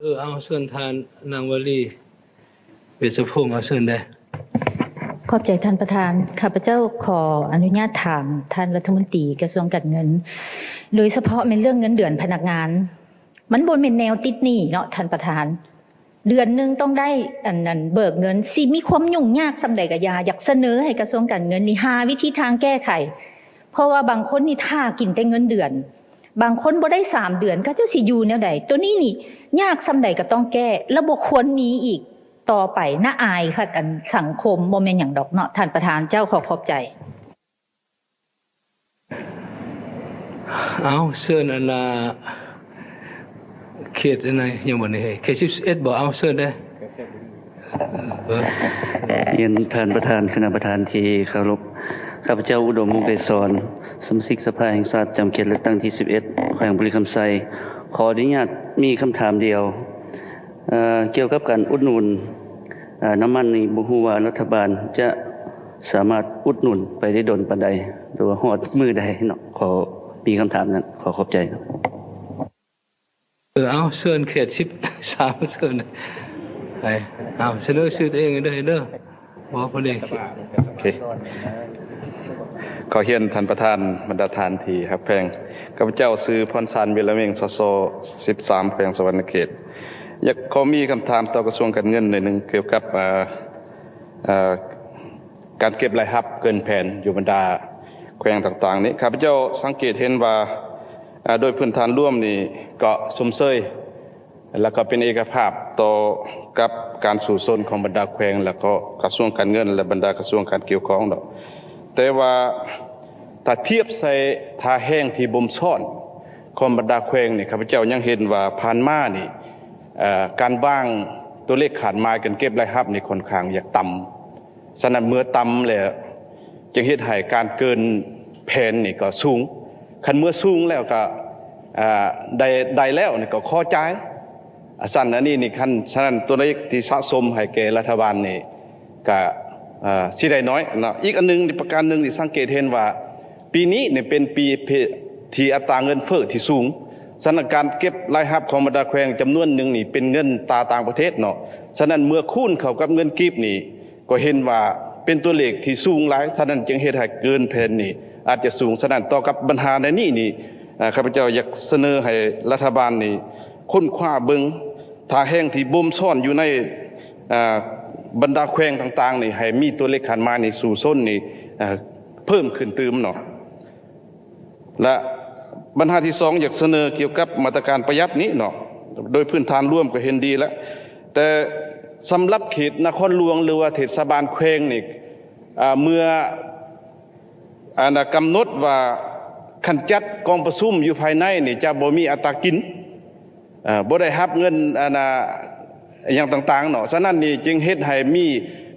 ເອີ ເອົາ ເຊີນທ່ານນາງວະລີ ເວດສະພົງ ເອົາ ເຊີນເດີ້. ຂອບໃຈທ່ານປະທານ. ຂ້າພະເຈົ້າຂໍອະນຸຍາດຖາມທ່ານລັດຖະມົນຕີກະຊວງການເງິນ ໂດຍສະເພາະແມ່ນເລື່ອງເງິນເດືອນພະນັກງານ. ມັນບໍ່ແມ່ນແນວຕິດໜີ້ເນາະທ່ານປະທານ. ເດືອນໜຶ່ງຕ້ອງໄດ້ ອັນນັ້ນ ເບີກເງິນ ຊິມີຄວາມຫຍຸ້ງຍາກສ່ຳໃດກະຢ່າ, ຢາກສະເໜີໃຫ້ກະຊວງການເງິນນີ້ຫາວິທີທາງແກ້ໄຂ. ເພາະວ່າບາງຄົນນີ້ຖ້າກິນແຕ່ເງິນເດືອນ, ບາງຄົນບໍ່ໄດ້ສາມເດືອນ ເຂົາເຈົ້າຊິຢູ່ແນວໃດ? ໂຕນີ້ນີ້ຍາກສ່ຳໃດກະຕ້ອງແກ້ ແລະ ບໍ່ຄວນມີອີກຕໍ່ໄປ. ໜ້າອາຍຄັກ ອັນສັງຄົມ ບໍ່ແມ່ນຫຍັງດອກເນາະທ່ານປະທານ. ເຈົ້າ ຂໍຂອບໃຈ. ເອົາ ເຊີນອັນນ່າ ເຂດອັນໃດຍັງບໍ່ໄດ້ ເຂດສິບເອັດບໍ່? ເອົາ ເຊີນເດີ້. ເອີ ຮຽນທ່ານປະທານ, ຄະນະປະທານທີ່ເຄົາລົບ, ຂ້າພະເຈົ້າ ອຸດົມ ວົງໄກສອນ ສະມາຊິກສະພາແຫ່ງຊາດ ຈຳເຂດເລືອກຕັ້ງທີສິບເອັດ ແຂວງບໍລິຄຳໄຊ ຂໍອະນຸຍາດມີຄຳຖາມດຽວ ເອີ ກ່ຽວກັບການອຸດໜູນ ເອີ ນ້ຳມັນນີ້ ບໍ່ຮູ້ວ່າລັດຖະບານຈະສາມາດອຸດໜູນໄປໄດ້ດົນປານໃດ ຫຼືວ່າຮອດມື້ໃດເນາະ? ຂໍ ມີຄຳຖາມນັ້ນ ຂໍຂອບໃຈ. ເອີ ເອົາ ເຊີນເຂດສິບສາມ ເຊີນ ໄປ ເອົາ ສະເໜີຊື່ຕົວເອງເດີ້ ເດີ. ບໍ່ ພໍດີ. ໂອເຄ ຂໍຮຽນທ່ານປະທານ, ບັນດາທ່ານທີ່ຮັກແພງ, ຂ້າພະເຈົ້າຊື່ ພອນສານ ວິລະເມັງ ສສ ສິບສາມ ແຂວງສະຫວັນນະເຂດ. ຢາກຂໍມີຄຳຖາມຕໍ່ກະຊວງການເງິນໜ້ອຍໜຶ່ງ ກ່ຽວກັບ ເອີ ເອີ ການເກັບລາຍຮັບເກີນແຜນຢູ່ບັນດາແຂວງຕ່າງໆນີ້. ຂ້າພະເຈົ້າສັງເກດເຫັນວ່າ ເອີ ໂດຍພື້ນຖານລວມນີ້ກໍຊົມເຊີຍ ແລ້ວກໍເປັນເອກະພາບຕໍ່ກັບການສູ້ຊົນຂອງບັນດາແຂວງ ແລ້ວກໍກະຊວງການເງິນ ແລະ ບັນດາກະຊວງການກ່ຽວຂ້ອງດອກ. ແຕ່ວ່າຖ້າທຽບໃສ່ທ່າແຮງທີ່ບົ່ມຊ້ອນຂອງບັນດາແຂວງນີ້ ຂ້າພະເຈົ້າຍັງເຫັນວ່າຜ່ານມານີ້ ເອີ ການວາງຕົວເລກຄາດໝາຍການເກັບລາຍຮັບນີ້ຂ້ອນຂ້າງຢາກຕ່ຳ. ສະນັ້ນເມື່ອຕ່ຳແລ້ວ ຈຶ່ງເຮັດໃຫ້ການເກີນແຜນນີ້ກໍສູງ. ຄັນເມື່ອສູງແລ້ວກໍ ເອີ ໄດ້ ໄດ້ແລ້ວນີ້ກໍຂໍຈ່າຍ. ອາ ຊັ້ນອັນນີ້ນີ້ ຄັນ ສະນັ້ນຕົວເລກທີ່ສະສົມໃຫ້ແກ່ລັດຖະບານນີ້ກໍ ເອີ ຊິໄດ້ໜ້ອຍເນາະ. ອີກອັນໜຶ່ງ ປະການໜຶ່ງທີ່ສັງເກດເຫັນວ່າ ປີນີ້ນີ້ເປັນປີ ເພ ທີ່ອັດຕາເງິນເຟີ້ທີ່ສູງ. ສະນັ້ນການເກັບລາຍຮັບຂອງບັນດາແຂວງຈຳນວນໜຶ່ງນີ້ເປັນເງິນຕາຕ່າງປະເທດເນາະ. ສະນັ້ນເມື່ອຄູນເຂົ້າກັບເງິນກີບນີ້ ກໍເຫັນວ່າເປັນຕົວເລກທີ່ສູງຫຼາຍ, ສະນັ້ນຈຶ່ງເຮັດໃຫ້ເກີນແຜນນີ້ອາດຈະສູງ. ສະນັ້ນຕໍ່ກັບບັນຫາໃນນີ້ນີ້ ເອີ ຂ້າພະເຈົ້າຢາກສະເໜີໃຫ້ລັດຖະບານນີ້ຄົ້ນຄວ້າເບິ່ງທ່າແຮງທີ່ບົ່ມຊ້ອນຢູ່ໃນ ເອີ ບັນດາແຂວງຕ່າງໆນີ້ ໃຫ້ມີຕົວເລກຄາດໝາຍນີ້ສູ້ຊົນນີ້ ເອີ ເພີ່ມຂຶ້ນຕື່ມເນາະ. ແລະ ບັນຫາທີສອງ ຢາກສະເໜີກ່ຽວກັບມາດຕະການປະຢັດນີ້ເນາະ, ໂດຍພື້ນຖານລວມກໍເຫັນດີແລ້ວ, ແຕ່ສຳລັບເຂດນະຄອນຫຼວງ ຫຼືວ່າເທດສະບານແຂວງນີ້ ອາ ເມື່ອ ອັນນ່າ ກຳນົດວ່າຄັນຈັດກອງປະຊຸມຢູ່ພາຍໃນນີ້ຈະບໍ່ມີອັດຕາກິນ, ເອີ ບໍ່ໄດ້ຮັບເງິນ ອັນນ່າ ຫຍັງຕ່າງໆເນາະ. ສະນັ້ນນີ້ຈຶ່ງເຮັດໃຫ້ມີ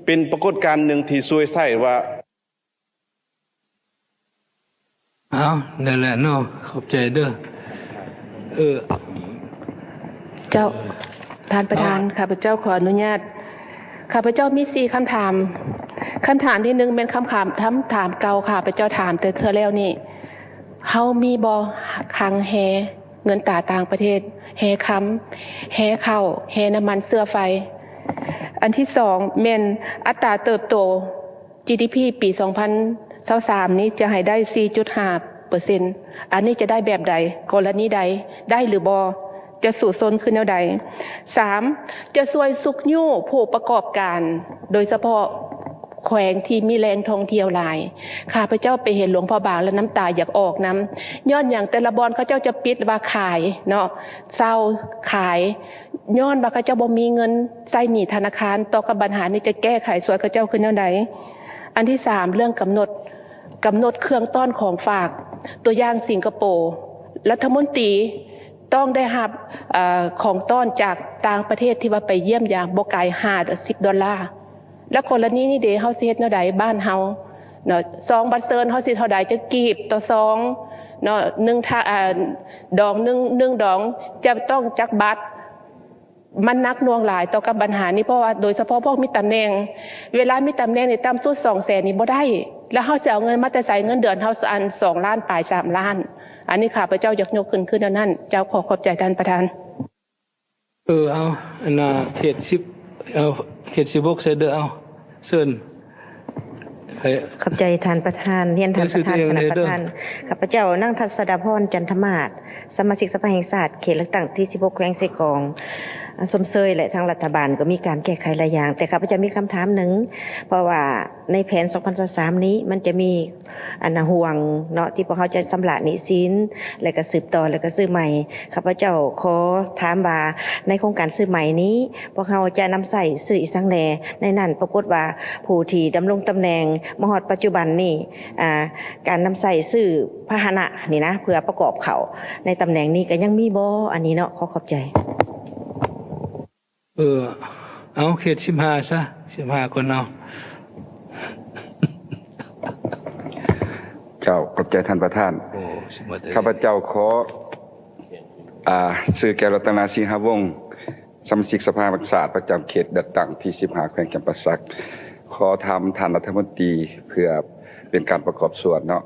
ເປັນປາກົດການໜຶ່ງທີ່ສວຍໃສວ່າ ເອົາ ນັ້ນແຫຼະເນາະ ຂອບໃຈເດີ້. ເອີ ເຈົ້າ ທ່ານປະທານ ເອີ ຂ້າພະເຈົ້າຂໍອະນຸຍາດ, ຂ້າພະເຈົ້າມີສີ່ຄຳຖາມ. ຄຳຖາມທີໜຶ່ງແມ່ນຄຳຖາມ ຄຳຖາມເກົ່າ ຂ້າພະເຈົ້າຖາມແຕ່ເທື່ອແລ້ວນີ້, ເຮົາມີບໍ່ຄັງແຮເງິນຕາຕ່າງປະເທດ, ແຮຄຳ, ແຮເຂົ້າ, ແຮນ້ຳມັນເຊື້ອໄຟ? ອັນທີສອງແມ່ນອັດຕາເຕີບໂຕ ຈີດີພີ ປີສອງພັນຊາວສາມນີ້ຈະໃຫ້ໄດ້ສີ່ຈຸດຫ້າເປີເຊັນ, ອັນນີ້ຈະໄດ້ແບບໃດ? ກໍລະນີໃດ? ໄດ້ຫຼືບໍ່? ຈະສູ້ຊົນຄືແນວໃດ? ສາມ ຈະຊ່ວຍຊຸກຍູ້ຜູ້ປະກອບການ ໂດຍສະເພາະແຂວງທີ່ມີແຫຼ່ງທ່ອງທ່ຽວຫຼາຍ. ຂ້າພະເຈົ້າໄປເຫັນຫຼວງພະບາງແລ້ວນ້ຳຕາຢາກອອກນຳ, ຍ້ອນຫຍັງ? ແຕ່ລະບ່ອນເຂົາເຈົ້າຈະປິດວ່າຂາຍເນາະ, ເຊົ່າຂາຍ, ຍ້ອນວ່າເຂົາເຈົ້າບໍ່ມີເງິນໃຊ້ໜີ້ທະນາຄານ. ຕໍ່ກັບບັນຫານີ້ຈະແກ້ໄຂຊ່ວຍເຂົາເຈົ້າຄືແນວໃດ? ອັນທີສາມ ເລື່ອງກຳນົດ, ກຳນົດເຄື່ອງຕ້ອນຂອງຝາກ. ຕົວຢ່າງສິງກະໂປ, ລັດຖະມົນຕີຕ້ອງໄດ້ຮັບ ເອີ ຂອງຕ້ອນຈາກຕ່າງປະເທດທີ່ວ່າໄປຢ້ຽມຢາມບໍ່ກາຍຫ້າສິບດອນລາ. ແລ້ວກໍລະນີນີ້ເດ ເຮົາຊິເຮັດແນວໃດ? ບ້ານເຮົາເນາະ ຊອງບັດເຊີນເຮົາຊິເທົ່າໃດ? ຈັກກີບຕໍ່ຊອງເນາະ? ໜຶ່ງ ດອງ ໜຶ່ງ ໜຶ່ງດອງຈະຕ້ອງຈັກບາດ? ມັນໜັກໜ່ວງຫຼາຍຕໍ່ກັບບັນຫານີ້, ເພາະວ່າໂດຍສະເພາະພວກມີຕຳແໜ່ງ, ເວລາມີຕຳແໜ່ງນີ້ຕ່ຳສຸດສອງແສນນີ້ບໍ່ໄດ້, ແລ້ວເຮົາຊິເອົາເງິນມາແຕ່ໃສ? ເງິນເດືອນເຮົາອັນສອງລ້ານປາຍ ສາມລ້ານ. ອັນນີ້ຂ້າພະເຈົ້າຢາກຍົກຂຶ້ນຄືແນວນັ້ນ. ເຈົ້າ ຂໍຂອບໃຈທ່ານປະທານ. ເອີ ເອົາ ອັນນ່າ ເຂດສິບ ເອົາ ເຂດສິບຫົກ ເຊີນເດີ ເອົາ ເຊີນ. ຂອບໃຈທ່ານປະທານ. ຮຽນທ່ານປະທານ, ຄະນະປະທານ, ຂ້າພະເຈົ້າ ນາງ ທັດສະດາພອນ ຈັນທະມາດ, ສະມາຊິກສະພາແຫ່ງຊາດ ເຂດເລືອກຕັ້ງທີສິບຫົກ ແຂວງເຊກອງ. ຊົມເຊີຍ ແລະ ທາງລັດຖະບານກໍມີການແກ້ໄຂຫຼາຍຢ່າງ, ແຕ່ຂ້າພະເຈົ້າມີຄຳຖາມໜຶ່ງ, ເພາະວ່າໃນແຜນສອງພັນຊາວສາມນີ້ ມັນຈະມີ ອັນນ່າ ຫ່ວງເນາະ ທີ່ພວກເຮົາຈະຊຳລະໜີ້ສິນ ແລະກະສືບຕໍ່ ແລະກະຊື້ໃໝ່. ຂ້າພະເຈົ້າຂໍຖາມວ່າ ໃນໂຄງການຊື້ໃໝ່ນີ້ ພວກເຮົາຈະນຳໃຊ້ຊື້ອີ່ສັງແດ່? ໃນນັ້ນປາກົດວ່າ ຜູ້ທີ່ດຳລົງຕຳແໜ່ງມາຮອດປັດຈຸບັນນີ້ ອາ ການນຳໃຊ້ຊື້ພາຫະນະນີ້ນະ ເພື່ອປະກອບເຂົ້າໃນຕຳແໜ່ງນີ້ ກະຍັງມີບໍ່? ອັນນີ້ເນາະ. ຂໍຂອບໃຈ. ເອີ ເອົາ ເຂດສິບຫ້າຊະ ສິບຫ້າຄົນເອົາ. ເຈົ້າ ຂອບໃຈທ່ານປະທານ. ໂອ້ ຊິໝົດເລີຍ. ຂ້າພະເຈົ້າຂໍ ອາ ຊື່ ແກ້ວລັດຕະນາ ສີຫະວົງ, ສະມາຊິກສະພາແຫ່ງຊາດ ປະຈຳເຂດເລືອກຕັ້ງທີສິບຫ້າ ແຂວງຈຳປາສັກ. ຂໍຖາມທ່ານລັດຖະມົນຕີ ເພື່ອເປັນການປະກອບສ່ວນເນາະ.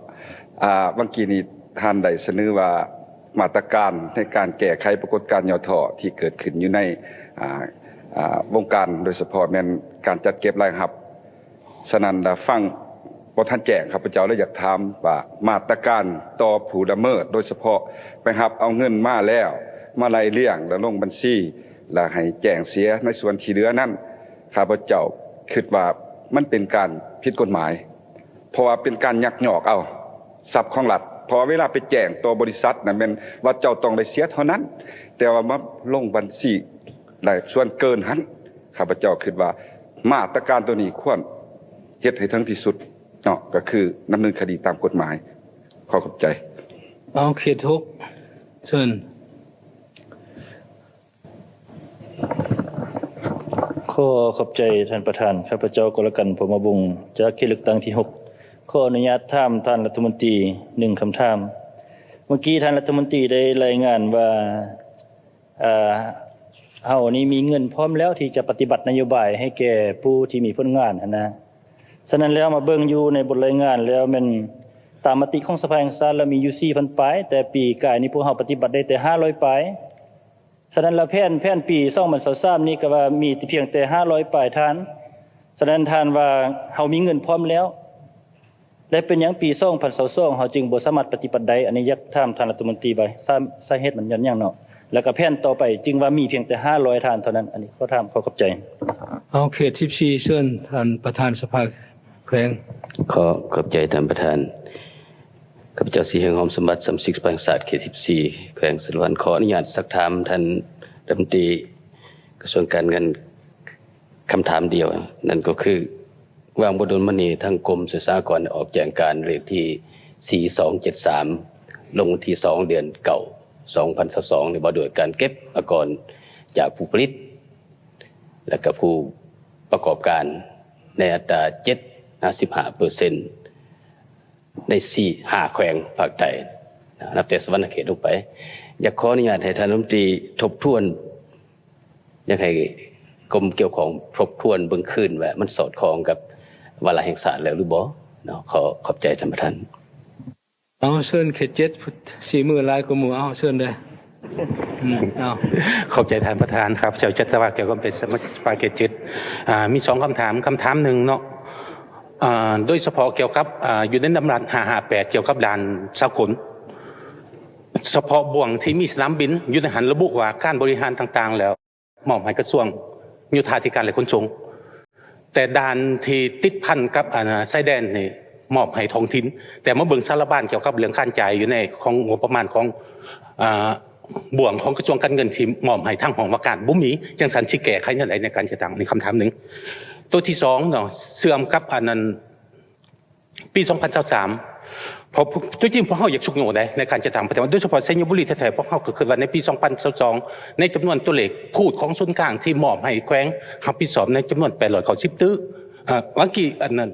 ອາ ຫວ່າງກີ້ນີ້ ທ່ານໄດ້ສະເໜີວ່າ ມາດຕະການໃນການແກ້ໄຂປາກົດການຫຍໍ້ທໍ້ທີ່ເກີດຂຶ້ນຢູ່ໃນ ອາ ອາ ວົງການ, ໂດຍສະເພາະແມ່ນການຈັດເກັບລາຍຮັບ. ສະນັ້ນລະ ຟັງບໍ່ທັນແຈ້ງ, ຂ້າພະເຈົ້າເລີຍຢາກຖາມວ່າ ມາດຕະການຕໍ່ຜູ້ລະເມີດ, ໂດຍສະເພາະໄປຮັບເອົາເງິນມາແລ້ວ ມາໄລ່ລຽງ ແລະ ລົງບັນຊີ ແລະ ໃຫ້ແຈ້ງເສຍໃນສ່ວນທີ່ເຫຼືອນັ້ນ, ຂ້າພະເຈົ້າຄິດວ່າມັນເປັນການຜິດກົດໝາຍ. ເພາະວ່າເປັນການຍັກຍອກເອົາຊັບຂອງລັດ, ເພາະວ່າເວລາໄປແຈ້ງຕໍ່ບໍລິສັດນັ້ນ ແມ່ນວ່າເຈົ້າຕ້ອງໄດ້ເສຍເທົ່ານັ້ນ, ແຕ່ວ່າມາລົງບັນຊີໄດ້ສ່ວນເກີນຫັ້ນ. ຂ້າພະເຈົ້າຄິດວ່າມາດຕະການໂຕນີ້ຄວນເຮັດໃຫ້ເຖິງທີ່ສຸດເນາະ, ກໍຄືດຳເນີນຄະດີຕາມກົດໝາຍ. ຂໍຂອບໃຈ. ເອົາ ເຂດຫົກ ເຊີນ. ຂໍຂອບໃຈທ່ານປະທານ. ຂ້າພະເຈົ້າ ກໍລະກັນ ພົມມະວົງ ຈາກເຂດເລືອກຕັ້ງທີຫົກ ຂໍອະນຸຍາດຖາມທ່ານລັດຖະມົນຕີໜຶ່ງຄຳຖາມ. ເມື່ອກີ້ທ່ານລັດຖະມົນຕີໄດ້ລາຍງານວ່າ ເອີ ເຮົານີ້ມີເງິນພ້ອມແລ້ວທີ່ຈະປະຕິບັດນະໂຍບາຍໃຫ້ແກ່ຜູ້ທີ່ມີຜົນງານຫັ້ນນະ. ສະນັ້ນແລ້ວ ມາເບິ່ງຢູ່ໃນບົດລາຍງານແລ້ວ ແມ່ນຕາມມະຕິຂອງສະພາແຫ່ງຊາດແລ້ວມີຢູ່ສີ່ພັນປາຍ, ແຕ່ປີກາຍນີ້ພວກເຮົາປະຕິບັດໄດ້ແຕ່ຫ້າຮ້ອຍປາຍ. ສະນັ້ນແລ້ວ ແຜນ ແຜນປີສອງພັນຊາວສາມນີ້ກໍວ່າມີພຽງແຕ່ຫ້າຮ້ອຍປາຍທ່ານ. ສະນັ້ນທ່ານວ່າເຮົາມີເງິນພ້ອມແລ້ວ ແລະ ເປັນຫຍັງປີສອງພັນຊາວສອງເຮົາຈຶ່ງບໍ່ສາມາດປະຕິບັດໄດ້? ອັນນີ້ຢາກຖາມທ່ານລັດຖະມົນຕີວ່າ ສາ ສາເຫດມັນຍ້ອນຫຍັງເນາະ? ແລ້ວກໍແຜນຕໍ່ໄປຈຶ່ງວ່າມີພຽງແຕ່ຫ້າຮ້ອຍທ່ານເທົ່ານັ້ນ? ອັນນີ້ຂໍຖາມ, ຂໍຂອບໃຈ. ເອົາ ເຂດສິບສີ່ ເຊີນທ່ານປະທານສະພາແຂວງ. ຂໍຂອບໃຈທ່ານປະທານ. ຂ້າພະເຈົ້າ ສີເຮືອງ ຫອມສົມບັດ, ສະມາຊິກສະພາແຫ່ງຊາດ ເຂດສິບສີ່ ແຂວງສາລະວັນ. ຂໍອະນຸຍາດຊັກຖາມທ່ານລັດຖະມົນຕີກະຊວງການເງິນ ຄຳຖາມດຽວ, ນັ້ນກໍຄື ວ່າງບໍ່ດົນມານີ້ ທາງກົມສຸລະການໄດ້ອອກແຈ້ງການເລກທີສີ່ສອງເຈັດສາມ ລົງວັນທີສອງ ເດືອນເກົ້າ ສອງພັນຊາວສອງ ນີ້ ວ່າດ້ວຍການເກັບອາກອນຈາກຜູ້ຜະລິດ ແລະ ກະຜູ້ປະກອບການໃນອັດຕາເຈັດຫາສິບຫ້າເປີເຊັນ ໃນສີ່ ຫ້າແຂວງພາກໃຕ້ ນັບແຕ່ສະຫວັນນະເຂດລົງໄປ. ຢາກຂໍອະນຸຍາດໃຫ້ທ່ານລັດຖະມົນຕີທົບທວນ ຢາກໃຫ້ກົມກ່ຽວຂ້ອງທົບທວນເບິ່ງຄືນວ່າມັນສອດຄ່ອງກັບວາລະແຫ່ງຊາດແລ້ວຫຼືບໍ່ເນາະ. ຂໍຂອບໃຈທ່ານປະທານ. ເອົາ ເຊີນເຂດເຈັດ ສີມືຫຼາຍກວ່າໝູ່. ເອົາ ເຊີນເດີ. ອືມ ເອົາ ຂອບໃຈທ່ານປະທານ. ຂ້າພະເຈົ້າ ຈັດຕະວາ ແກ້ວຄຳເພັດ ສະມາຊິກສະພາເຂດເຈັດ ອາ ມີສອງຄຳຖາມ. ຄຳຖາມໜຶ່ງເນາະ ອາ ໂດຍສະເພາະກ່ຽວກັບ ອາ ຢູ່ໃນດຳລັດຫ້າຫ້າແປດ ກ່ຽວກັບດ່ານສາກົນ ສະເພາະບ່ວງທີ່ມີສະໜາມບິນຢູ່ໃນຫັ້ນ ລະບຸວ່າການບໍລິຫານຕ່າງໆແລ້ວ ມອບໃຫ້ກະຊວງໂຍທາທິການ ແລະ ຂົນສົ່ງ, ແຕ່ດ່ານທີ່ຕິດພັນກັບ ອັນ ຊາຍແດນນີ້ມອບໃຫ້ທ້ອງຖິ່ນ. ແຕ່ມາເບິ່ງສາລະບານກ່ຽວກັບເລື່ອງການຈ່າຍຢູ່ໃນຂອງງົບປະມານຂອງ ອາ ບ່ວງຂອງກະຊວງການເງິນທີ່ມອບໃຫ້ທາງຫ້ອງວ່າການບໍ່ມີ, ຈັ່ງຊັ້ນຊິແກ້ໄຂແນວໃດໃນການຈັດຕັ້ງ? ນີ້ຄຳຖາມໜຶ່ງ. ໂຕທີສອງເນາະ ເຊື່ອມກັບອັນນັ້ນ ປີສອງພັນຊາວສາມ ເພາະຕົວຈິງພວກເຮົາຢາກຊຸກຍູ້ໃດ໋ ໃນການຈັດຕັ້ງປະຕິບັດ ໂດຍສະເພາະໄຊຍະບູລີແທ້ໆ ພວກເຮົາກໍຄິດວ່າໃນປີສອງພັນຊາວສອງ ໃນຈຳນວນຕົວເລກພູດຂອງສູນກາງທີ່ມອບໃຫ້ແຂວງຮັບຜິດຊອບໃນຈຳນວນແປດຮ້ອຍເກົ້າສິບຕື້ ເອີ ວ່າງກີ້ອັນນັ້ນ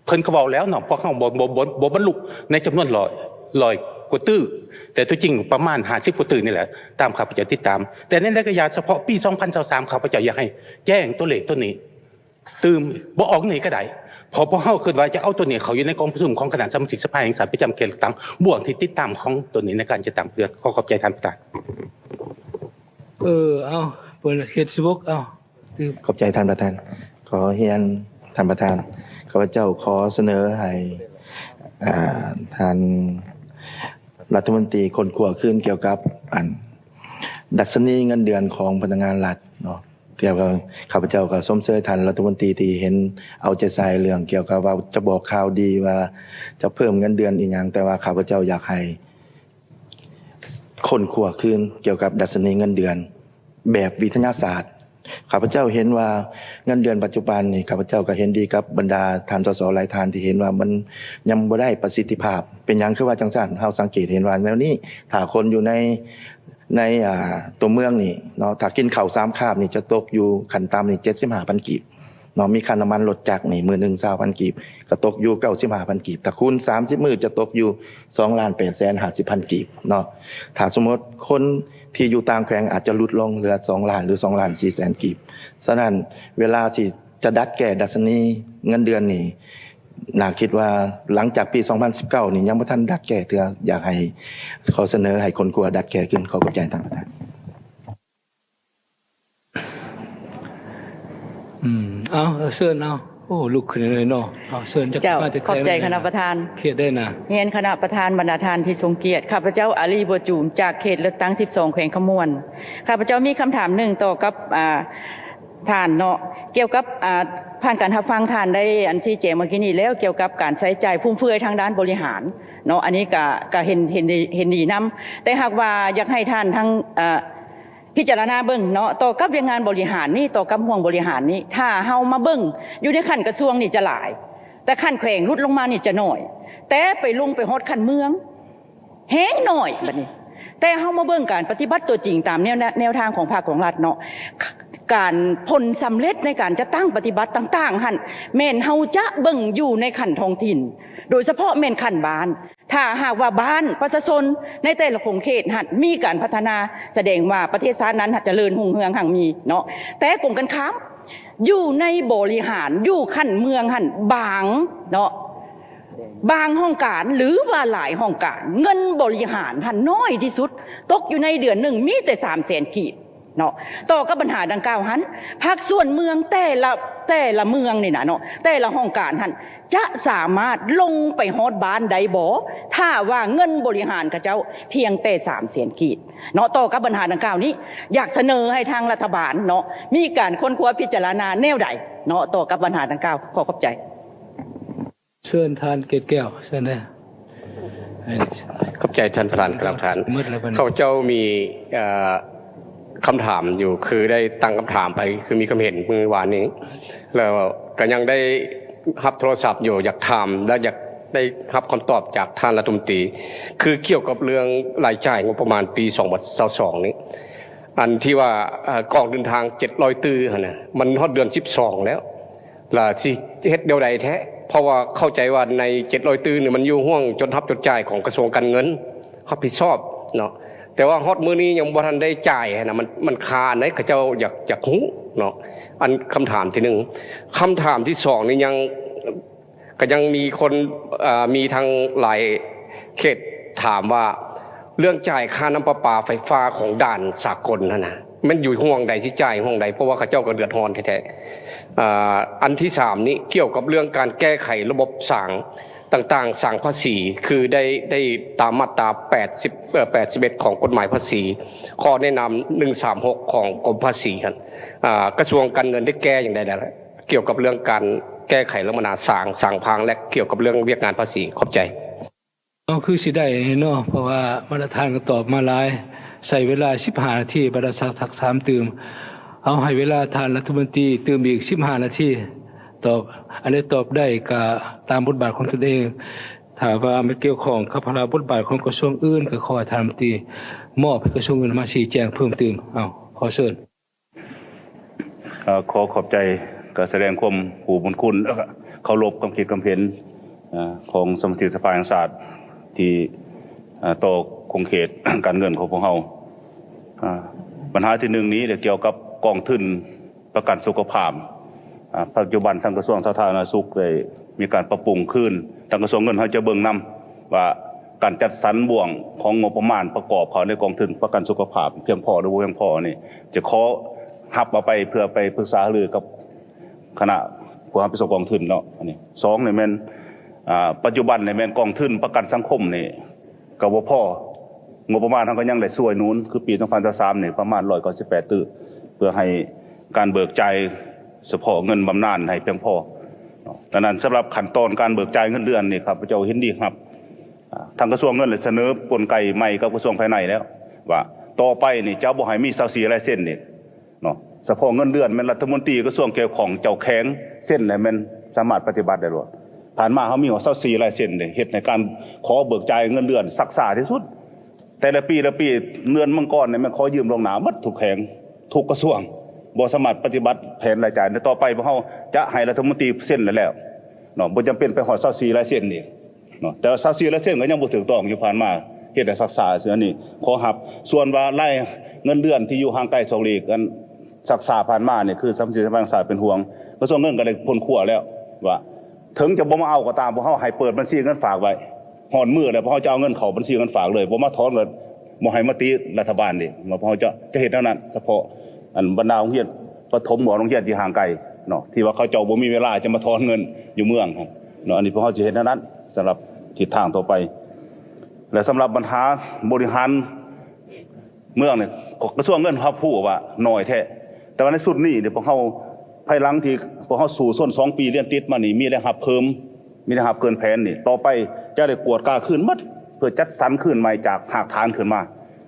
ເພິ່ນກໍເວົ້າແລ້ວເນາະ ພວກເຮົາບໍ່ ບໍ່ ບໍ່ ບໍ່ບັນລຸໃນຈຳນວນຮ້ອຍ ຮ້ອຍກວ່າຕື້ ແຕ່ຕົວຈິງປະມານຫ້າສິບກວ່າຕື້ນີ້ແຫຼະ ຕາມຂ້າພະເຈົ້າຕິດຕາມ. ແຕ່ໃນໄລຍະສະເພາະປີສອງພັນຊາວສາມ ຂ້າພະເຈົ້າຢາກໃຫ້ແຈ້ງຕົວເລກຕົວນີ້ ຕື່ມ ບໍ່ອອກນີ້ກໍໄດ້ ເພາະພວກເຮົາຄິດວ່າຈະເອົາຕົວນີ້ເຂົ້າຢູ່ໃນກອງປະຊຸມຂອງຄະນະສະມາຊິກສະພາແຫ່ງຊາດປະຈຳເຂດເລືອກຕັ້ງ ບ່ວງທີ່ຕິດຕາມຂອງຕົວນີ້ໃນການຈັດຕັ້ງເພື່ອ ຂໍຂອບໃຈທ່ານປະທານ. ເອີ ເອົາ ເປີດເຂດສິບຫົກ ເອົາ ຂອບໃຈທ່ານປະທານ. ຂໍຮຽນທ່ານປະທານ ຂ້າພະເຈົ້າຂໍສະເໜີໃຫ້ ອ່າ ທ່ານລັດຖະມົນຕີຄົ້ນຄວ້າຄືນກ່ຽວກັບ ອັນ ດັດຊະນີເງິນເດືອນຂອງພະນັກງານລັດເນາະ. ແຕ່ວ່າຂ້າພະເຈົ້າກໍຊົມເຊີຍທ່ານລັດຖະມົນຕີທີ່ເຫັນເອົາໃຈໃສ່ເລື່ອງກ່ຽວກັບວ່າຈະບອກຂ່າວດີວ່າຈະເພີ່ມເງິນເດືອນອີ່ຫຍັງ, ແຕ່ວ່າຂ້າພະເຈົ້າຢາກໃຫ້ ຄົ້ນຄວ້າຄືນກ່ຽວກັບດັດຊະນີເງິນເດືອນແບບວິທະຍາສາດ. ຂ້າພະເຈົ້າເຫັນວ່າເງິນເດືອນປັດຈຸບັນນີ້ ຂ້າພະເຈົ້າກໍເຫັນດີກັບບັນດາທ່ານ ສສ ຫຼາຍທ່ານທີ່ເຫັນວ່າມັນຍັງບໍ່ໄດ້ປະສິດທິພາບ. ເປັນຫຍັງຄືວ່າຈັ່ງຊັ້ນ? ເຮົາສັງເກດເຫັນວ່າແນວນີ້ ຖ້າຄົນຢູ່ໃນ ໃນ ອ່າ ຕົວເມືອງນີ້ເນາະ ຖ້າກິນເຂົ້າສາມຄາບນີ້ຈະຕົກຢູ່ຂັ້ນຕ່ຳນີ້ເຈັດສິບຫ້າພັນກີບ ເນາະ ມີຄ່ານ້ຳມັນລົດຈັກນີ້ມື້ໜຶ່ງຊາວພັນກີບ ກໍຕົກຢູ່ເກົ້າສິບຫ້າພັນກີບ ຖ້າຄູນສາມສິບມື້ຈະຕົກຢູ່ສອງລ້ານແປດແສນຫ້າສິບພັນກີບເນາະ. ຖ້າສົມມຸດຄົນທີ່ຢູ່ຕ່າງແຂວງອາດຈະຫຼຸດລົງເຫຼືອສອງລ້ານ ຫຼື ສອງລ້ານສີ່ແສນກີບ. ສະນັ້ນເວລາທີ່ຈະດັດແກ້ດັດຊະນີເງິນເດືອນນີ້ ໜ້າຄິດວ່າຫຼັງຈາກປີສອງພັນສິບເກົ້ານີ້ຍັງບໍ່ທັນດັດແກ້ເທື່ອ ຢາກໃຫ້ ຂໍສະເໜີໃຫ້ຄົ້ນຄວ້າດັດແກ້ຂຶ້ນ. ຂໍຂອບໃຈທ່ານປະທານ. ອືມ ເອົາ ເຊີນ ເອົາ ໂອ້ ລຸກຂຶ້ນເລີຍເນາະ. ເອົາ ເຊີນ ເຈົ້າ ຂອບໃຈຄະນະປະທານ ຂຽດໄດ້ນະ. ຮຽນຄະນະປະທານ ບັນດາທ່ານທີ່ຊົງກຽດ, ຂ້າພະເຈົ້າ ອາລີ ບົວຈູມ ຈາກເຂດເລືອກຕັ້ງສິບສອງ ແຂວງຄຳມ່ວນ. ຂ້າພະເຈົ້າມີຄຳຖາມໜຶ່ງຕໍ່ກັບ ອ່າ ທ່ານເນາະ ກ່ຽວກັບ ອ່າ ຜ່ານການຮັບຟັງທ່ານໄດ້ ອັນ ຊີ້ແຈງເມື່ອກີ້ນີ້ແລ້ວ ກ່ຽວກັບການໃຊ້ຈ່າຍຟຸມເຟືອຍທາງດ້ານບໍລິຫານເນາະ. ອັນນີ້ກະ ກະເຫັນ ເຫັນດີ ເຫັນດີນຳ, ແຕ່ຫາກວ່າຢາກໃຫ້ທ່ານທັງ ເອີ ພິຈາລະນາເບິ່ງເນາະ ຕໍ່ກັບວຽກງານບໍລິຫານນີ້ ຕໍ່ກັບຫ່ວງບໍລິຫານນີ້ ຖ້າເຮົາມາເບິ່ງຢູ່ໃນຂັ້ນກະຊວງນີ້ຈະຫຼາຍ, ແຕ່ຂັ້ນແຂວງຫຼຸດລົງມານີ້ຈະໜ້ອຍ, ແຕ່ໄປລົງໄປຮອດຂັ້ນເມືອງແຮງໜ້ອຍບັດນີ້. ແຕ່ເຮົາມາເບິ່ງການປະຕິບັດຕົວຈິງຕາມແນວ ແນວທາງຂອງພັກຂອງລັດເນາະ, ການ ຜົນສຳເລັດໃນການຈັດຕັ້ງປະຕິບັດຕ່າງໆຫັ້ນ ແມ່ນເຮົາຈະເບິ່ງຢູ່ໃນຂັ້ນທ້ອງຖິ່ນ ໂດຍສະເພາະແມ່ນຂັ້ນບ້ານ. ຖ້າຫາກວ່າບ້ານປະຊາຊົນໃນແຕ່ລະຂົງເຂດຫັ້ນມີການພັດທະນາ ສະແດງວ່າປະເທດຊາດນັ້ນຈະເລີນຮຸ່ງເຮືອງຮັ່ງມີເນາະ. ແຕ່ກົງກັນຂ້າມ ຢູ່ໃນບໍລິຫານ ຢູ່ຂັ້ນເມືອງຫັ້ນ ບາງເນາະ ບາງຫ້ອງການ ຫຼືວ່າຫຼາຍຫ້ອງການ ເງິນບໍລິຫານຫັ້ນນ້ອຍທີ່ສຸດ ຕົກຢູ່ໃນເດືອນໜຶ່ງມີແຕ່ສາມແສນກີບ. ເນາະ ຕໍ່ກັບບັນຫາດັ່ງກ່າວຫັ້ນ ພາກສ່ວນເມືອງແຕ່ລະ ແຕ່ລະເມືອງນີ້ນະເນາະ ແຕ່ລະຫ້ອງການຫັ້ນ ຈະສາມາດລົງໄປຮອດບ້ານໄດ້ບໍ່ ຖ້າວ່າເງິນບໍລິຫານເຂົາເຈົ້າພຽງແຕ່ສາມແສນກີບເນາະ? ຕໍ່ກັບບັນຫາດັ່ງກ່າວນີ້ ຢາກສະເໜີໃຫ້ທາງລັດຖະບານເນາະ ມີການຄົ້ນຄວ້າພິຈາລະນາແນວໃດເນາະ ຕໍ່ກັບບັນຫາດັ່ງກ່າວ? ຂໍຂອບໃຈ. ເຊີນທ່ານເກດແກ້ວ ເຊີນເດີ. ຂອບໃຈທ່ານປະທານ. ຂ້າພະເຈົ້າມີ ເອີ ຄຳຖາມຢູ່ ຄືໄດ້ຕັ້ງຄຳຖາມໄປ ຄືມີຄຳເຫັນມື້ວານນີ້ ແລ້ວກໍຍັງໄດ້ຮັບໂທລະສັບຢູ່ ຢາກຖາມ ແລະ ຢາກໄດ້ຮັບຄຳຕອບຈາກທ່ານລັດຖະມົນຕີ ຄືກ່ຽວກັບເລື່ອງລາຍຈ່າຍງົບປະມານປີສອງພັນຊາວສອງນີ້ ອັນທີ່ວ່າ ເອີ ກອງເດີນທາງເຈັດຮ້ອຍຕື້ຫັ້ນນະ ມັນຮອດເດືອນສິບສອງແລ້ວ ລະຊິເຮັດແນວໃດແທ້? ເພາະວ່າເຂົ້າໃຈວ່າໃນເຈັດຮ້ອຍຕື້ນີ້ ມັນຢູ່ຫ່ວງຈົດຮັບຈົດຈ່າຍຂອງກະຊວງການເງິນຮັບຜິດຊອບເນາະ, ແຕ່ວ່າຮອດມື້ນີ້ຍັງບໍ່ທັນໄດ້ຈ່າຍຫັ້ນນະ, ມັນ ມັນຄາອັນໃດ ເຂົາເຈົ້າຢາກ ຢາກຮູ້ເນາະ. ອັນ ຄຳຖາມທີໜຶ່ງ. ຄຳຖາມທີສອງນີ້ ຍັງ ກໍຍັງມີຄົນ ເອີ ມີທາງຫຼາຍເຂດຖາມວ່າ ເລື່ອງຈ່າຍຄ່ານ້ຳປະປາໄຟຟ້າຂອງດ່ານສາກົນຫັ້ນນະ ແມ່ນຢູ່ຫ່ວງໃດ ຊິຈ່າຍຫ່ວງໃດ? ເພາະວ່າເຂົາເຈົ້າກໍເດືອດຮ້ອນແທ້ໆ. ເອີ ອັນທີສາມນີ້ ກ່ຽວກັບເລື່ອງການແກ້ໄຂລະບົບສາງຕ່າງໆ ສາງພາສີ ຄືໄດ້ ໄດ້ຕາມມາດຕາແປດສິບ ເອີ ແປດສິບເອັດ ຂອງກົດໝາຍພາສີ, ຂໍ້ແນະນຳໜຶ່ງສາມຫົກ ຂອງກົມພາສີຫັ້ນ ອາ ກະຊວງການເງິນໄດ້ແກ້ຢ່າງໃດແລ້ວ ກ່ຽວກັບເລື່ອງການແກ້ໄຂລະບົບສາງ ສາງພາງ ແລະ ກ່ຽວກັບເລື່ອງວຽກງານພາສີ? ຂອບໃຈ. ເອົາ ຄືຊິໄດ້ເນາະ ເພາະວ່າມາດຕະຖານກໍຕອບມາຫຼາຍ, ໃຊ້ເວລາສິບຫ້ານາທີ ບັດວ່າສັກຖາມຕື່ມ. ເອົາ ໃຫ້ເວລາທ່ານລັດຖະມົນຕີຕື່ມອີກສິບຫ້ານາທີ ຕອບ ອັນໃດຕອບໄດ້ກໍຕາມບົດບາດຂອງຕົນເອງ, ຖ້າວ່າມັນກ່ຽວຂ້ອງກັບພາລະບົດບາດຂອງກະຊວງອື່ນ ກໍຂໍໃຫ້ທ່ານລັດຖະມົນຕີມອບໃຫ້ກະຊວງອື່ນມາຊີ້ແຈງເພີ່ມຕື່ມ. ເອົາ ຂໍເຊີນ. ເອີ ຂໍຂອບໃຈ ກະສະແດງຄວາມຮູ້ບຸນຄຸນ ແລະ ກະເຄົາລົບຄວາມຄິດຄວາມເຫັນ ເອີ ຂອງສະມາຊິກສະພາແຫ່ງຊາດ ທີ່ ເອີ ຕໍ່ຂົງເຂດການເງິນຂອງພວກເຮົາ. ເອີ ບັນຫາທີໜຶ່ງນີ້ ກ່ຽວກັບກອງທຶນປະກັນສຸຂະພາບ. ເອີ ປັດຈຸບັນທາງກະຊວງສາທາລະນະສຸກໄດ້ມີການປັບປຸງຄືນ, ທາງກະຊວງເງິນເຮົາຈະເບິ່ງນຳວ່າ ການຈັດສັນບ່ວງຂອງງົບປະມານປະກອບເຂົ້າໃນກອງທຶນປະກັນສຸຂະພາບພຽງພໍ ຫຼືບໍ່ພຽງພໍນີ້ ຈະຂໍຮັບເອົາໄປເພື່ອໄປປຶກສາຫາລືກັບຄະນະຜູ້ຮັບຜິດຊອບກອງທຶນເນາະ. ອັນນີ້ ສອງນີ້ແມ່ນ ອາ ປັດຈຸບັນນີ້ແມ່ນກອງທຶນປະກັນສັງຄົມນີ້ກໍບໍ່ພໍ ງົບປະມານເຮົາກໍຍັງໄດ້ຊ່ວຍໜູນ ຄືປີສອງພັນຊາວສາມນີ້ປະມານຮ້ອຍເກົ້າສິບແປດຕື້ ເພື່ອໃຫ້ການເບີກຈ່າຍສະເພາະເງິນບຳນານໃຫ້ພຽງພໍເນາະ. ດັ່ງນັ້ນ ສຳລັບຂັ້ນຕອນການເບີກຈ່າຍເງິນເດືອນນີ້ ຂ້າພະເຈົ້າເຫັນດີຮັບ ອາ ທາງກະຊວງເງິນໄດ້ສະເໜີກົນໄກໃໝ່ກັບກະຊວງພາຍໃນແລ້ວ ວ່າຕໍ່ໄປນີ້ຈະບໍ່ໃຫ້ມີຊາວສີ່ລາຍເຊັນອີກເນາະ. ສະເພາະເງິນເດືອນແມ່ນລັດຖະມົນຕີກະຊວງກ່ຽວຂ້ອງເຈົ້າແຂວງເຊັນ ແລ້ວແມ່ນສາມາດປະຕິບັດໄດ້ໂລດ. ຜ່ານມາເຮົາມີຮອດຊາວສີ່ລາຍເຊັນເດ້ ເຮັດໃຫ້ການຂໍເບີກຈ່າຍເງິນເດືອນຊັກຊ້າທີ່ສຸດ. ແຕ່ລະປີລະປີ ເດືອນມັງກອນນີ້ແມ່ນຂໍຢືມລ່ວງໜ້າໝົດທຸກແຂວງ ທຸກກະຊວງ ບໍ່ສາມາດປະຕິບັດແຜນລາຍຈ່າຍ. ຕໍ່ໄປພວກເຮົາຈະໃຫ້ລັດຖະມົນຕີເຊັນແລ້ວເນາະ ບໍ່ຈຳເປັນໄປຮອດຊາວສີ່ລາຍເຊັນອີກເນາະ. ແຕ່ວ່າຊາວສີ່ລາຍເຊັນກໍຍັງບໍ່ຖືກຕ້ອງຢູ່ ຜ່ານມາເຮັດໃຫ້ຊັກຊ້າ. ອັນນີ້ຂໍຮັບ. ສ່ວນວ່າລາຍເງິນເດືອນທີ່ຢູ່ຫ່າງໄກສອກຫຼີກ ອັນຊັກຊ້າຜ່ານມານີ້ ຄືສຳນັກງານແຫ່ງຊາດເປັນຫ່ວງ ກະຊວງເງິນກໍໄດ້ຄົ້ນຄວ້າແລ້ວວ່າ ເຖິງຈະບໍ່ມາເອົາກໍຕາມ ພວກເຮົາໃຫ້ເປີດບັນຊີເງິນຝາກໄວ້ ຮອດມື້ແລ້ວພວກເຮົາຈະເອົາເງິນເຂົ້າບັນຊີເງິນຝາກເລີຍ ບໍ່ມາຖອນກໍບໍ່ໃຫ້ມະຕິລັດຖະບານອີກ ວ່າພວກເຮົາຈະ ຈະເຮັດແນວນັ້ນ. ສະເພາະອັນບັນດາໂຮງຮຽນປະຖົມ ຫຼືໂຮງຮຽນທີ່ຫ່າງໄກເນາະ ທີ່ວ່າເຂົາເຈົ້າບໍ່ມີເວລາຈະມາຖອນເງິນຢູ່ເມືອງເນາະ ອັນນີ້ພວກເຮົາຈະເຮັດແນວນັ້ນ. ສຳລັບທິດທາງຕໍ່ໄປ ແລະ ສຳລັບບັນຫາບໍລິຫານ ເມືອງນີ້ ກະຊວງເງິນຮັບຮູ້ວ່າໜ້ອຍແທ້ ແຕ່ວ່າໃນຊຸດນີ້ເດ ພວກເຮົາ ພາຍຫຼັງທີ່ພວກເຮົາສູ້ຊົນສອງປີລຽນຕິດມານີ້ ມີລາຍຮັບເພີ່ມ ມີລາຍຮັບເກີນແຜນນີ້ ຕໍ່ໄປຈະໄດ້ກວດກາຄືນໝົດ ເພື່ອຈັດສັນຄືນໃໝ່ຈາກຮາກຖານຂຶ້ນມາ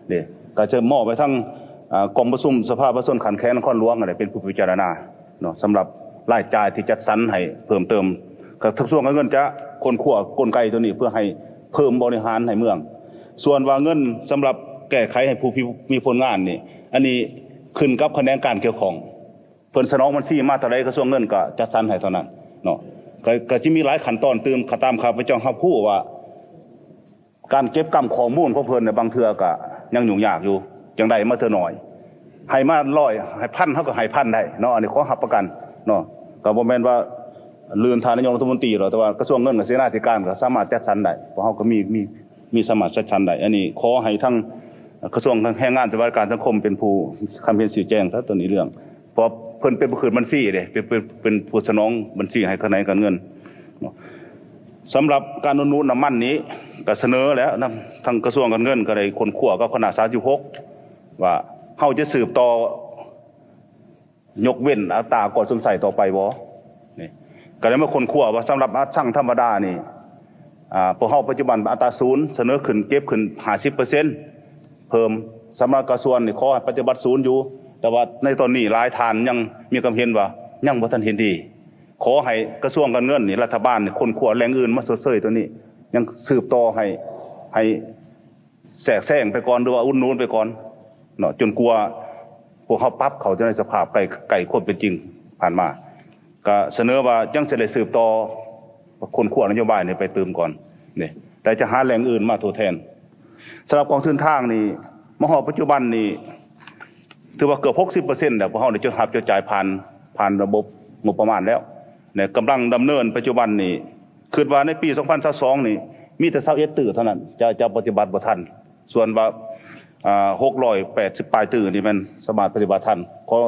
ເດ້. ກໍຈະມອບໄປທາງ ອາ ກອງປະຊຸມສະພາປະຊາຊົນຂັ້ນແຂວງນະຄອນຫຼວງຫັ້ນແຫຼະ ເປັນຜູ້ພິຈາລະນາເນາະ ສຳລັບລາຍຈ່າຍທີ່ຈັດສັນໃຫ້ເພີ່ມເຕີມ. ກະຊວງການເງິນຈະຄົ້ນຄວ້າກົນໄກໂຕນີ້ ເພື່ອໃຫ້ເພີ່ມບໍລິຫານໃຫ້ເມືອງ. ສ່ວນວ່າເງິນສຳລັບແກ້ໄຂໃຫ້ຜູ້ມີ ມີຜົນງານນີ້ ອັນນີ້ຂຶ້ນກັບຂະແໜງການກ່ຽວຂ້ອງ ເພິ່ນສະໜອງບັນຊີມາເທົ່າໃດ ກະຊວງເງິນກໍຈັດສັນໃຫ້ເທົ່ານັ້ນເນາະ. ກໍ ກໍຈະມີຫຼາຍຂັ້ນຕອນຕື່ມ ຕາມຂ້າພະເຈົ້າຮັບຮູ້ວ່າ ການເກັບກຳຂໍ້ມູນຂອງເພິ່ນໃນບາງເທື່ອກໍຍັງຫຍຸ້ງຍາກຢູ່ ຈັ່ງໄດ້ມາເທື່ອໜ້ອຍ ໃຫ້ມາຮ້ອຍ ໃຫ້ພັນ ເຮົາກໍໃຫ້ພັນໄດ້ເນາະ. ອັນນີ້ຂໍຮັບປະກັນເນາະ ກໍບໍ່ແມ່ນວ່າລື່ນທ່ານນາຍົກລັດຖະມົນຕີດອກ ແຕ່ວ່າກະຊວງເງິນກັບເສນາທິການກໍສາມາດຈັດສັນໄດ້ ພວກເຮົາກໍມີ ມີ ມີສາມາດຈັດສັນໄດ້. ອັນນີ້ຂໍໃຫ້ທາງກະຊວງແຮງງານ ສະຫວັດດີການສັງຄົມເປັນຜູ້ຄຳເຫັນຊີ້ແຈງຊະ ໂຕນີ້ເລື່ອງ ເພາະເພິ່ນເປັນຜູ້ຂຶ້ນບັນຊີເດ້ ເປັນ ເປັນ ເປັນຜູ້ສະໜອງບັນຊີໃຫ້ຂະແໜງການເງິນເນາະ. ສຳລັບການອຸດໜູນນ້ຳມັນນີ້ ກໍສະເໜີແລ້ວນຳ ທາງກະຊວງການເງິນກໍໄດ້ຄົ້ນຄວ້າກັບຄະນະສາມສິບຫົກ ວ່າເຮົາຈະສືບຕໍ່ ຍົກເວັ້ນອັດຕາອາກອນຊົມໃຊ້ຕໍ່ໄປບໍ່? ນີ້ ກໍໄດ້ມາຄົ້ນຄວ້າວ່າ ສຳລັບອັດຊັງທຳມະດານີ້ ອາ ພວກເຮົາປັດຈຸບັນອັດຕາສູນ ສະເໜີຂຶ້ນ ເກັບຂຶ້ນຫ້າສິບເປີເຊັນ ເພີ່ມ. ສຳລັບກະຊວງນີ້ ຂໍໃຫ້ປະຕິບັດສູນຢູ່ ແຕ່ວ່າໃນຕອນນີ້ຫຼາຍທ່ານຍັງມີຄວາມເຫັນວ່າ ຍັງບໍ່ທັນເຫັນດີ. ຂໍໃຫ້ກະຊວງການເງິນນີ້ ລັດຖະບານນີ້ ຄົ້ນຄວ້າແຫຼ່ງອື່ນມາຊົດເຊີຍໂຕນີ້ ຍັງສືບຕໍ່ໃຫ້ ໃຫ້ ແຊກແຊງໄປກ່ອນ ຫຼືວ່າອຸດໜູນໄປກ່ອນເນາະ ຈົນກວ່າພວກເຮົາປັບເຂົ້າໃນສະພາບໃກ້ ໃກ້ຄວາມເປັນຈິງ. ຜ່ານມາກໍສະເໜີວ່າຍັງຈະໄດ້ສືບຕໍ່ຄົ້ນຄວ້ານະໂຍບາຍນີ້ໄປຕື່ມກ່ອນນີ້ ແຕ່ຈະຫາແຫຼ່ງອື່ນມາທົດແທນ. ສຳລັບກອງທຶນທາງນີ້ ມາຮອດປັດຈຸບັນນີ້ ຖືວ່າເກືອບຫົກສິບເປີເຊັນແລ້ວ ພວກເຮົາໄດ້ຈົດຮັບຈົດຈ່າຍຜ່ານ ຜ່ານລະບົບງົບປະມານແລ້ວ ແລະ ກຳລັງດຳເນີນປັດຈຸບັນນີ້ ຄິດວ່າໃນປີສອງພັນຊາວສອງນີ້ ມີແຕ່ຊາວເອັດຕື້ເທົ່ານັ້ນ ຈະ ຈະປະຕິບັດບໍ່ທັນ. ສ່ວນວ່າ ອ່າ ຫົກຮ້ອຍແປດສິບປາຍຕື້ນີ້ແມ່ນສາມາດປະຕິບັດທັນ. ຂໍ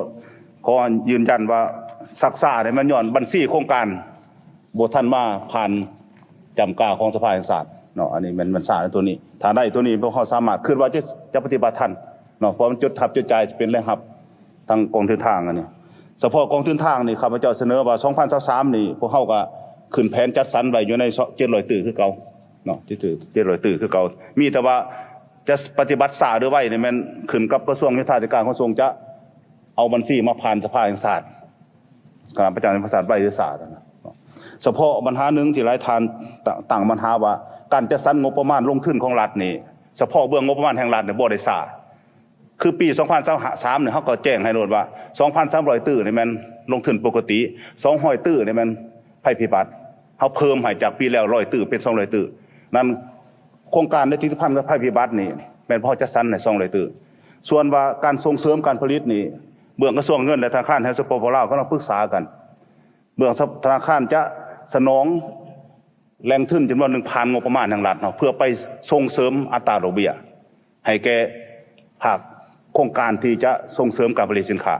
ຂໍຢືນຢັນວ່າຊັກຊ້ານີ້ແມ່ນຍ້ອນບັນຊີໂຄງການບໍ່ທັນມາຜ່ານຈ້ຳກາຂອງສະພາແຫ່ງຊາດເນາະ. ອັນນີ້ແມ່ນ ແມ່ນຊ້າໃນໂຕນີ້. ຖ້າໄດ້ໂຕນີ້ ພວກເຮົາສາມາດ ຄິດວ່າຈະ ຈະປະຕິບັດທັນເນາະ ເພາະມັນຈົດຮັບຈົດຈ່າຍເປັນລາຍຮັບ ທາງກອງທຶນທາງອັນນີ້. ສະເພາະກອງທຶນທາງນີ້ ຂ້າພະເຈົ້າສະເໜີວ່າ ສອງພັນຊາວສາມນີ້ ພວກເຮົາກໍຂຶ້ນແຜນຈັດສັນໄວ້ຢູ່ໃນເຈັດຮ້ອຍຕື້ຄືເກົ່າເນາະ ເຈັດຮ້ອຍຕື້ຄືເກົ່າ. ມີແຕ່ວ່າຈະປະຕິບັດຊ້າຫຼືໄວນີ້ ແມ່ນຂຶ້ນກັບກະຊວງໂຍທາທິການ ຂນສົ່ງຈະເອົາບັນຊີມາຜ່ານສະພາແຫ່ງຊາດ ຄະນະປະຈຳແຫ່ງຊາດ ໄວຫຼືຊ້າເທົ່ານັ້ນເນາະ. ສະເພາະບັນຫາໜຶ່ງທີ່ຫຼາຍທ່ານຕ- ຕັ້ງບັນຫາວ່າ ການຈັດສັນງົບປະມານລົງທຶນຂອງລັດນີ້ ສະເພາະເບື້ອງງົບປະມານແຫ່ງລັດນີ້ບໍ່ໄດ້ຊ້າ. ຄືປີສອງພັນຊາວສາມນີ້ ເຮົາກໍແຈ້ງໃຫ້ໂລດວ່າ ສອງພັນສາມຮ້ອຍຕື້ນີ້ແມ່ນລົງທຶນປົກກະຕິ ສອງຮ້ອຍຕື້ນີ້ແມ່ນໄພພິບັດ. ເຮົາເພີ່ມໃຫ້ຈາກປີແລ້ວຮ້ອຍຕື້ເປັນສອງຮ້ອຍຕື້. ນັ້ນໂຄງການໃນທີ່ຕິດພັນກັບໄພພິບັດນີ້ ແມ່ນພວກເຮົາຈັດສັນໃຫ້ສອງຮ້ອຍຕື້. ສ່ວນວ່າການສົ່ງເສີມການຜະລິດນີ້ ເບື້ອງກະຊວງເງິນ ແລະ ທະນາຄານແຫ່ງ ສປປ ລາວ ກຳລັງປຶກສາກັນ ເບື້ອງທະນາຄານຈະສະໜອງ ແຫຼ່ງທຶນຈຳນວນໜຶ່ງຜ່ານງົບປະມານທາງລັດເນາະ ເພື່ອໄປສົ່ງເສີມອັດຕາດອກເບ້ຍ ໃຫ້ແກ່ພາກໂຄງການທີ່ຈະສົ່ງເສີມການຜະລິດສິນຄ້າ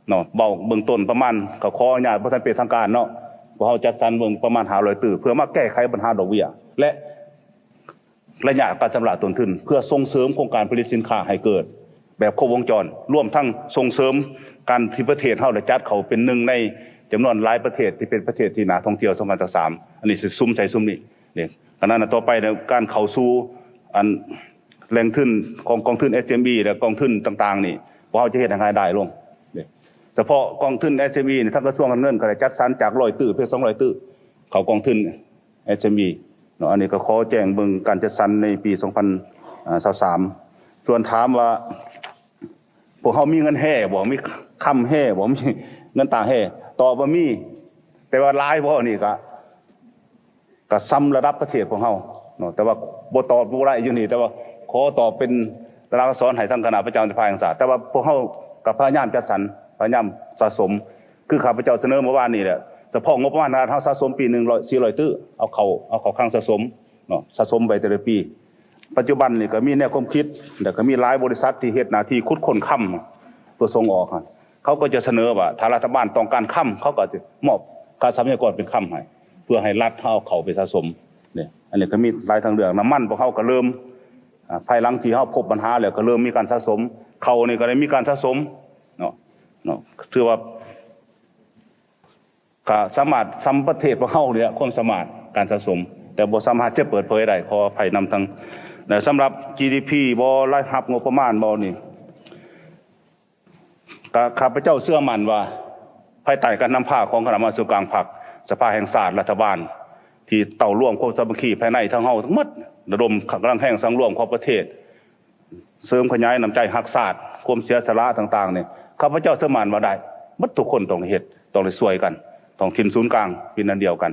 ເນາະ. ເວົ້າເບື້ອງຕົ້ນປະມານ ກໍຂໍອະນຸຍາດບໍ່ທັນເປັນທາງການເນາະ ພວກເຮົາຈັດສັນເບິ່ງປະມານຫ້າຮ້ອຍຕື້ ເພື່ອມາແກ້ໄຂບັນຫາດອກເບ້ຍ ແລະ ໄລຍະການຊຳລະຕົ້ນທຶນ ເພື່ອສົ່ງເສີມໂຄງການຜະລິດສິນຄ້າໃຫ້ເກີດແບບຄົບວົງຈອນ ລວມທັງສົ່ງເສີມການທີ່ປະເທດເຮົາໄດ້ຈັດເຂົ້າເປັນໜຶ່ງໃນຈຳນວນຫຼາຍປະເທດທີ່ເປັນປະເທດທີ່ໜ້າທ່ອງທ່ຽວສອງພັນຊາວສາມ ອັນນີ້ຊິສຸມໃສ່ຊຸມນີ້ເດ້. ຂະນະນັ້ນຕໍ່ໄປເນຍ ການເຂົ້າສູ່ອັນ ແຫຼ່ງທຶນຂອງກອງທຶນ ເອສເອັມອີ ແລະ ກອງທຶນຕ່າງໆນີ້ ພວກເຮົາຈະເຮັດໃຫ້ລາຍໄດ້ລົງເດ້. ສະເພາະກອງທຶນ ເອສເອັມອີ ນີ້ ທາງກະຊວງການເງິນກໍໄດ້ຈັດສັນຈາກຮ້ອຍຕື້ ພຽງສອງຮ້ອຍຕື້ ເຂົ້າກອງທຶນ ເອສເອັມອີ ເນາະ. ອັນນີ້ກໍຂໍແຈ້ງເບິ່ງການຈັດສັນໃນປີສອງພັນຊາວສາມ. ສ່ວນຖາມວ່າ ພວກເຮົາມີເງິນແຮ່ບໍ່? ມີຄຳແຮ່ບໍ່? ມີເງິນຕາແຮ່? ຕອບວ່າມີ, ແຕ່ວ່າຫຼາຍບໍ່ນີ້ກະ ກະສ່ຳລະດັບປະເທດພວກເຮົາເນາະ. ແຕ່ວ່າບໍ່ຕອບບໍ່ໄດ້ຢູ່ນີ້, ແຕ່ວ່າຂໍຕອບເປັນລາຍລັກອັກສອນໃຫ້ທາງຄະນະປະຈຳສະພາແຫ່ງຊາດ. ແຕ່ວ່າພວກເຮົາກະພະຍາຍາມຈັດສັນ, ພະຍາຍາມສະສົມ. ຄືຂ້າພະເຈົ້າສະເໜີເມື່ອວານນີ້ແຫຼະ, ສະເພາະງົບປະມານທາງລັດເຮົາສະສົມປີໜຶ່ງຮ້ອຍ ສີ່ຮ້ອຍຕື້, ເອົາເຂົ້າ, ເອົາເຂົ້າຄັງສະສົມເນາະ, ສະສົມໄວ້ແຕ່ລະປີ. ປັດຈຸບັນນີ້ກໍມີແນວຄວາມຄິດ ແລ້ວກໍມີຫຼາຍບໍລິສັດທີ່ເຮັດໜ້າທີ່ຂຸດຄົ້ນຄຳເພື່ອສົ່ງອອກຫັ້ນ, ເຂົາກໍຈະສະເໜີວ່າ ຖ້າລັດຖະບານຕ້ອງການຄຳ ເຂົາກໍຈະມອບຄ່າຊັບພະຍາກອນເປັນຄຳໃຫ້ ເພື່ອໃຫ້ລັດເຮົາເອົາເຂົ້າໄປສະສົມເດ້. ອັນນີ້ກໍມີຫຼາຍທາງເລືອກ. ນ້ຳມັນພວກເຮົາກໍເລີ່ມ, ອາ, ພາຍຫຼັງທີ່ເຮົາພົບບັນຫາແລ້ວ ກໍເລີ່ມມີການສະສົມ. ເຂົ້ານີ້ກໍໄດ້ມີການສະສົມເນາະ, ເນາະ, ຖືວ່າ ກໍສາມາດສ່ຳປະເທດພວກເຮົານີ້ແຫຼະ ຄວາມສາມາດການສະສົມ, ແຕ່ບໍ່ສາມາດຈະເປີດເຜີຍໄດ້, ຂໍອະໄພນຳທັງ. ແລະ ສຳລັບ ຈີດີພີ ບໍ່ ລາຍຮັບງົບປະມານບໍ່ນີ້, ກໍຂ້າພະເຈົ້າເຊື່ອໝັ້ນວ່າ ພາຍໃຕ້ການນຳພາຂອງຄະນະກຳມາທິການສູນກາງພັກ, ສະພາແຫ່ງຊາດ, ລັດຖະບານ ທີ່ເຕົ້າລວມຄວາມສາມັກຄີພາຍໃນທາງເຮົາທັງໝົດ, ລະດົມກຳລັງແຮງສັງລວມຂອງປະເທດ, ເສີມຂະຫຍາຍນ້ຳໃຈຮັກຊາດ, ຄວາມເສຍສະຫຼະຕ່າງໆນີ້, ຂ້າພະເຈົ້າເຊື່ອໝັ້ນວ່າໄດ້, ໝົດທຸກຄົນຕ້ອງເຮັດ, ຕ້ອງໄດ້ຊ່ວຍກັນ, ທ້ອງຖິ່ນສູນກາງເປັນອັນດຽວກັນ.